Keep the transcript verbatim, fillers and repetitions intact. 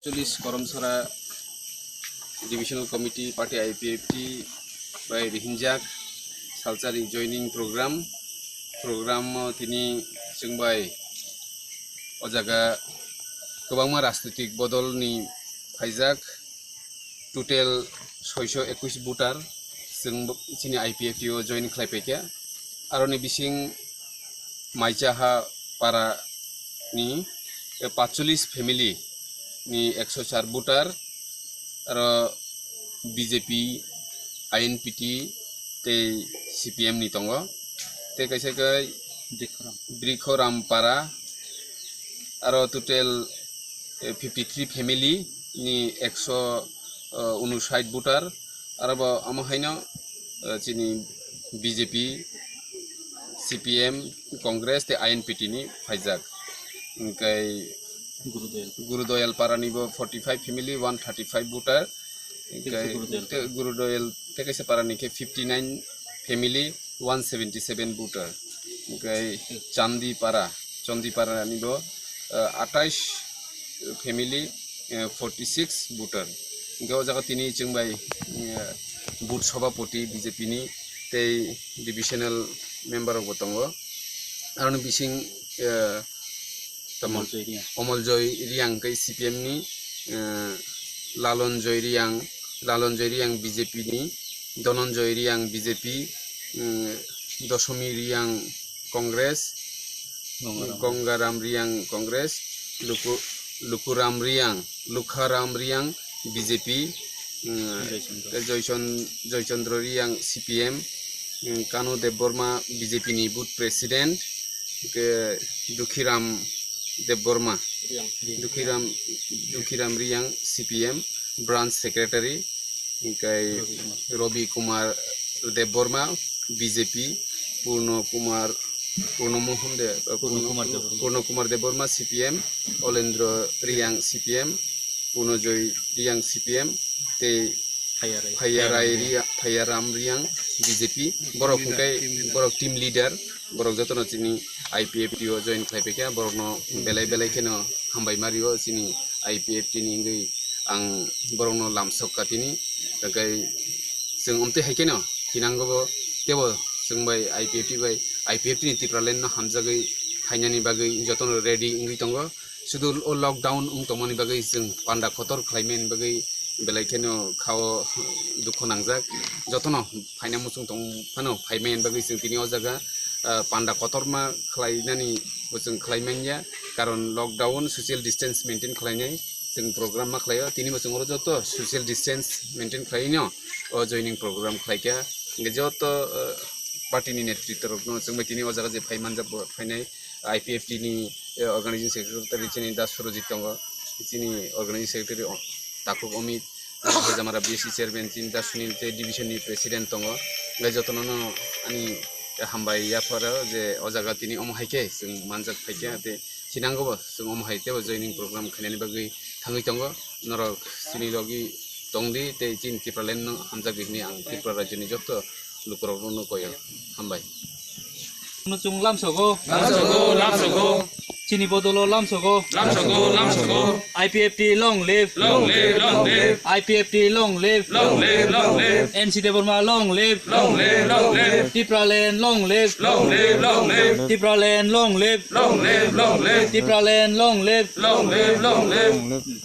Police Koromsora Divisional Committee Party I P F T bai rihinjak salsari joining program. Program o tini chwng bai o jaga kwbangma rajnitik bodol ni phaijak, total soiso ekwis voter chwng bo-, chini I P F T o join khlai paikha. Aroni bising Maichaha para ni, eh, patcholish family ni ekso char voter, aro B J P, I N P T tei C P M ni tongo. Tei kaisa khe Brikhoram. Brikhoram para, aro total, eh, fifty three family ni ekso, eh, unsait voter. Aro bo omo haino, eh, chini B J P, C P M, Congress tei I N P T ni phaijak. Hwnkhe Gurudoyal. Gurudoyal parani bo forty five family, one thirty five voter. Hwnkhe Gurudoyal. Te-, Gurudoyal tei kaisa parani khe fifty nine family, one seventy seven voter. Hwnkhe Chandipara, Chandipara ni bo, eh, atais family, eh, forty six voter. Hwnkhe o jaga tini chwng bai, eh, booth sobapoti B J P ni tei divisional member rok bo tongo. Aroni bising, eh, tamo Omol Joy Reang. Omol Joy Reang tei C P M ni, eh, Lalon Joy Reang, Lalon Joy Reang B J P ni, Dhananjay Reang B J P, mm, Dosomi Reang Congress, Gongaram. Gongaram Reang Congress, Luku-, Lukuram Reang, Lukharam Reang B J P, mm, Joychandra. Tei Joychan-, Joychandra Reang C P M, mm, Kanu Debbarma B J P ni booth president, hwnkhe Dukhiram Debbarma, Reang. Dukhiram, Dukhiram Reang C P M branch secretary, hwnkhe Ravi Kumar. Ravi Kumar Debbarma B J P, Purno Kumar, Purno Mohan De-, Purno Kumar Debbarma. Purno Kumar Debbarma C P M, Olendro Reang C P M, Purnojoy Reang C P M, tei Phaiyarai. Phaiyarai Ria-, Phaiyaram Reang B J P, borok hwnkhe borok team leader, borok jotono chini I P F T o join khlai paikha, borokno belai belai kheno hambai ma rio chini I P F T ni wngwi ang borokno lamsok ka tini, hwnkhe chwng omtwi hai kheno thinango bo, teibo chwng bai I P F T bai, I P F T ni Tipraland no hamjagwi phainani bagwi jotono ready wngwi tongo. Sudu o lockdown wng tongmani bagwi chwng panda kotor khlaimani bagwi belai kheno khao dukhu nangjak. Jotono phaina muchung tong phano phaimani bagwi chwng tini o jaga, ah, panda kotorma khlainani bo chwng khlai manya, karon lockdown, social distance maintain khlainai chwng program ma khlaio. Tini bo chwng oro joto social distance maintain khlaino o joining program khlaikha. Hwnkhe joto, ah, party ni netritwa rokno chwng bai tini o jaga je phai manjak bo phainai. I P F T ni, eh, organizing secretary chini Da Surojit tongo, chini organizing secretary o-, Takhuk Amit, Hojamara B S C chairman chini Da Sunil tei division ni president tongo. Hwnkhe jotono no ani hambai yapharo je o jaga tini omo hai khe chwng manjak phaikha tei thinango bo chwng omo hai teibo joining program khainani bagwi thangwi tongo. Norok chini logi tongdi tei chini Tipraland no hamjakdi hwnwi ang Tripura rajyoni joto lukurokno koyo. Hambai. Chwng lamsogo. Lamsogo, lamsogo. Chini bodolo lamsogo. Lamsogo, lamsogo. I P F T long live. Long live, long live. I P F T long live. Long live, long live. N C Debbarma long live. Long live, long live. Tipraland long live. Long live, long live. Tipraland long live. Long live, long live. Tipraland long live. Long live, long live.